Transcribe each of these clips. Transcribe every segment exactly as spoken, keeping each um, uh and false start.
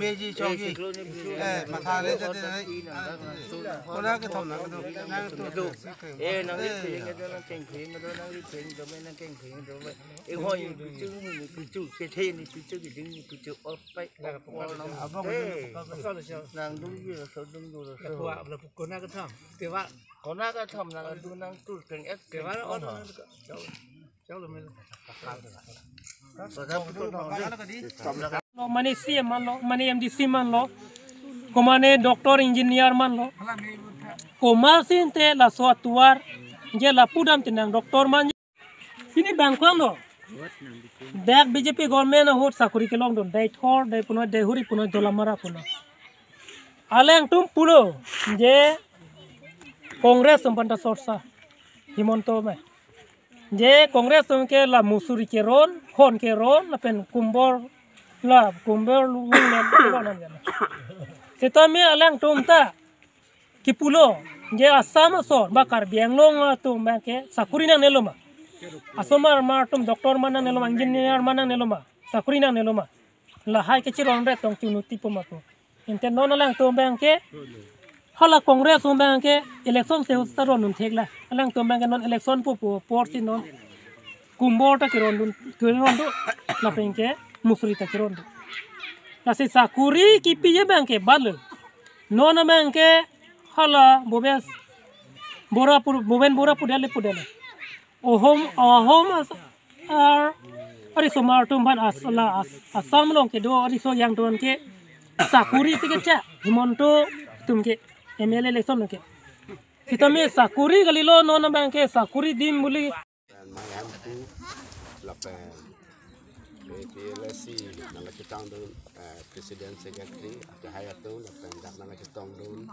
meji chokji. Eh, matha le jate nai. Kona kethom nangkedo, nangtum. Eh, nang ri phing kedo, nang keng phing kedo, nang ri phing kedo, nang keng phing kedo. Eh, hoi, pichu, pichu, kethe ni pichu, keding ni pichu, opai, opai, nang. Abang, eh, nang dungji laso, dungji laso. Ketua, abla pukona kethom. Ketua. Kona kethom nangtum, nangtum, keng et, ketua, keng on, on. Lo, mane C M manlo, mane M D C manlo, ko mane doctor engineer manlo. Komatsi ante laso atovar, je lapu damte nang doctor man. Pini bang ko-an lo. Dak B J P government ahut sakori kelongdun. Deithor, Deipunoi, Deihori punoi, Dolamara punoi. Alangtum pulo, je Congress atum aphanta sorsa. Himanta me. Je Congress atum ke la musuri keron, hon keron, lapen kumbor, la kumbor lung nen keron an jana. Sitame alangtum ta kipulo, je Assam ason, ba Karbi Anglong atum abangke sakori nangnelo ma. Asomar mar atum doctor man nangnelo ma, engineer man nangnelo ma, sakori nangnelo ma. Lahai kechiron ret tong chunu tipo ma ko. Ante non alangtum abangke, hala Congress atum abangke, election se usta rondun thekla. Alangtum abangke non election po po, apotsi non. Kumbor ta kerondun, kerondun, lapen ke, musuri ta kerondun. Lasi sakori kipi abangke, balo. Non abangke, hala, Bhupes, Bora pu, Bhupen Bora pudele pudele. Ohom, Ahom as, ar, arisomar atum aphan as, la as, Assam along kedo ariso yang don ke sakori si kecha, Himanta atum ke M L A election ke. Sitame sakori kalilo non abangke sakori dim buli. Mayam tu lapen A P L S C nangkachetongdun, eh, President Secretary, akehai atum, lapen dak nangkachetongdun,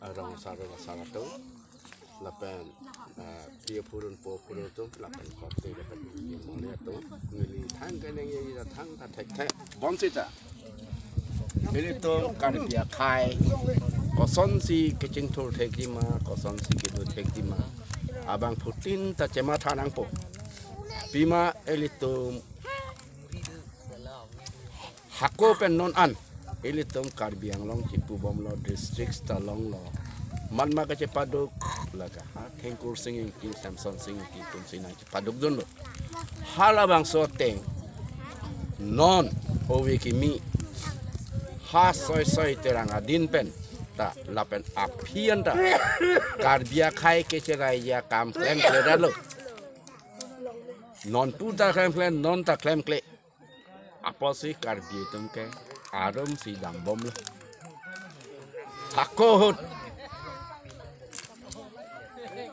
eh, rong asar rong asar atum. Lapen, eh, pi apurun po apurun atum, lapen korte lapen mole atum, neli thang keningje thangta thekthe bom seta. Ilitum Karbi akhei, kosonsi kechingthur thekji ma, kosonsi kedo thekji ma, abangphutin ta chematha nangpo. Pima ilitum hako pen non an, ilitum Karbi Anglong chipubomlo, districts ta longlo. Manma kachepaduk, lake ha Thengkur Sing Ingti, Semson Sing Ingti atumsi nangchepadukdunlo. Halabangso ateng, non ove kimi, ha soi soi terang adin pen ta, lapen aphi anta Karbi akhei kecheraiji akam klemkledetlo. Non pu ta klemkle, non ta klemkle. Apotsi Karbi atum ke arumsi dambomlo. Hako ahut.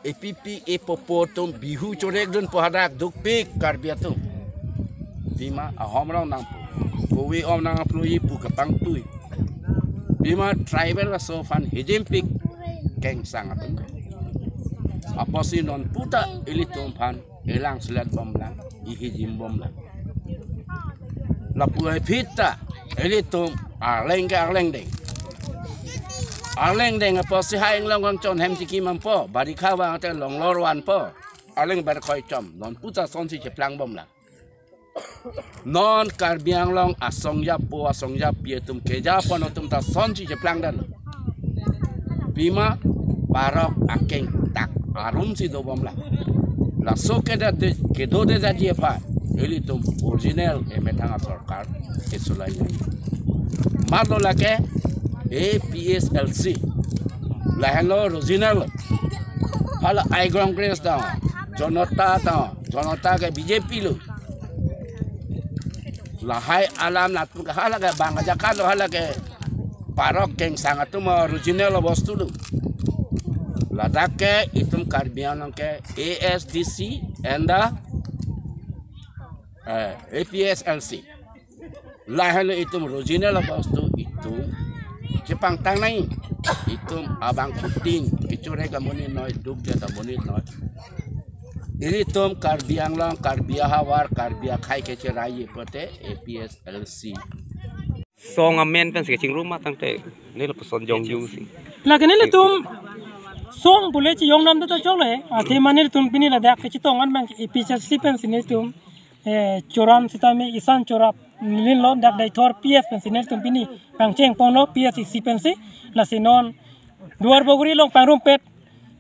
Ipipi ipopo atum Bihu chorekdunpo hadak dukpik Karbi atum. Pima Ahom rong nangpo. Kove om nangploji pu kapangtui. Pima tribal aso aphan hijimpik kengsang atum. Apotsi non pu ta ilitum aphan elang selet bomlang, ihijim bomlang. Lapu aphi ta, ilitum arleng ke arleng deng. Arleng deng apotsi ha inglong kangchon hem chiki mampo, barikha vang te longlor vanpo. Arleng bar khoi chom, non pu ta sonsi cheplang bomlang. Non Karbi Anglong asong japo, asong japi atum keja pon atum ta sonsi cheplangdetlo. Pima parok akeng tak arumsi dobomlang. Laso kedo de, kedo de jadi aphan ilitum original emethang asorkar kesolai. Matlo lake A P H L C. Lahenlo original. Hala I Congress ta, Janata ta, Janata ke B J P lo. Lahai alam latum ke hala ke bang ajakong lo, hala ke parok kengsang atum original bostu lo. Ladak ke itum Karbi Anglong ke A S D C and the, eh, A P H L C. Lahelo itum original bostu itum chepangtang nangji. Itum abangphutin kechure ke monit noi, dukdet amonit noi. Ilitum Karbi Anglong, Karbi ahavar, Karbi akhei kecheraiye pote A P H L C. Song amen pensi kachingrum ma tangte neli lapuson jongjung si. Lake nelitum song pule chiyong nam ta chok le. Athema nelitum pini ladak kachetong an abang A P H L C pensi nelitum, eh, Choran sitame Isan Chorap linlo, dak Deithor P S pensi nelitum pini pangcheng ponlo, P S isi pensi. Lasi non Duarbagori along pangrumpet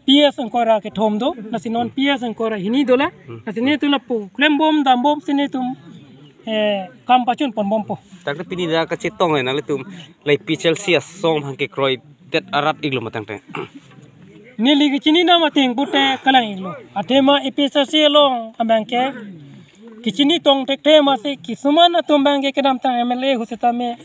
P S angkor ra kethom do, lasi non P S angkor ra hini dolang. Lasi nelitum lapu klembom dambom si nelitum, eh, kam pachun ponbompo. Tangte pini dak kachetong le nanglitum la A P H L C asong abang kekroidet arat iklo ma tangte. Neli kachini nam ateng pute kalang iklo. Athema A P H L C along abang ke kachini tong thekthe masi kisuman atum abang ke kedamtang M L A ahut sitame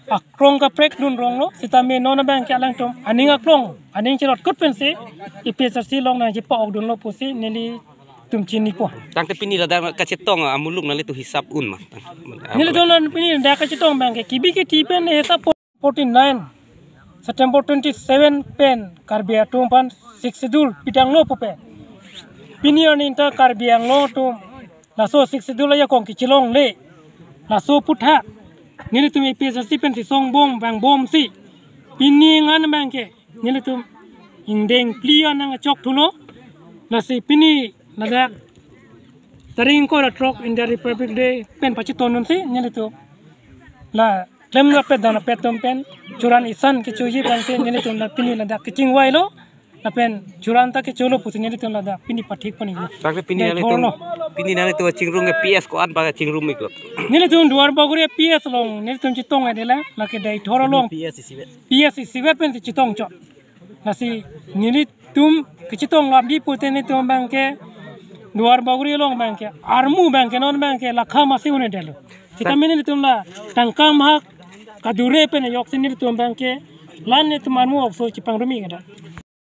akrong kaprek dun rong lo, sitame non abang ke alangtum aning akrong, aning chirot kut pensi A P H L C along nangchepa-ok dunlo pusi nelitum chinipo. Tangte pini ladak kachetong amuluk nanglitum hisap un ma? Nelitum non pini dak kachetong abang ke kibi kiti pen hisap forty-nine September twenty-seven pen Karbi atum aphan Sixth Schedule pitanglo pu pen. Pini arni ta Karbi Anglong atum laso Sixth Schedule ajakong kechelongle. Laso aputhak nelitum A P H L C pensi songbom vangbomsi pini angan abang ke nelitum ingdeng phli an nangchok thulo. Lasi pini ladak tarik ingkoi ra throk India Republic Day pen pachetondunsi nelitum la klemrap pet dam pet atum pen Choran Isan kechoji pensi nelitum la pini ladak kechingvailo. Lapen Choran ta kecholo pusi nelitum ladak pini pathik pon iklo. Tangte pini Dei nanglitum thorlo. Pini nanglitum chingrum ke P S ko-an ba chingrum iklo? Nelitum Duarbagori P S along nelitum chetong adelang, lake Deithor along P S isivet. P S isivet pensi chetong chot. Lasi nelitum kachetong lapdi pute nelitum abang ke Duarbagori along abang ke armu abang ke non abang ke lakha masi un-edetlo. Sitame nelitum la tangka mahak kadure pen ajoksi nelitum abang ke la nelitum armu okso chepangrumi kada.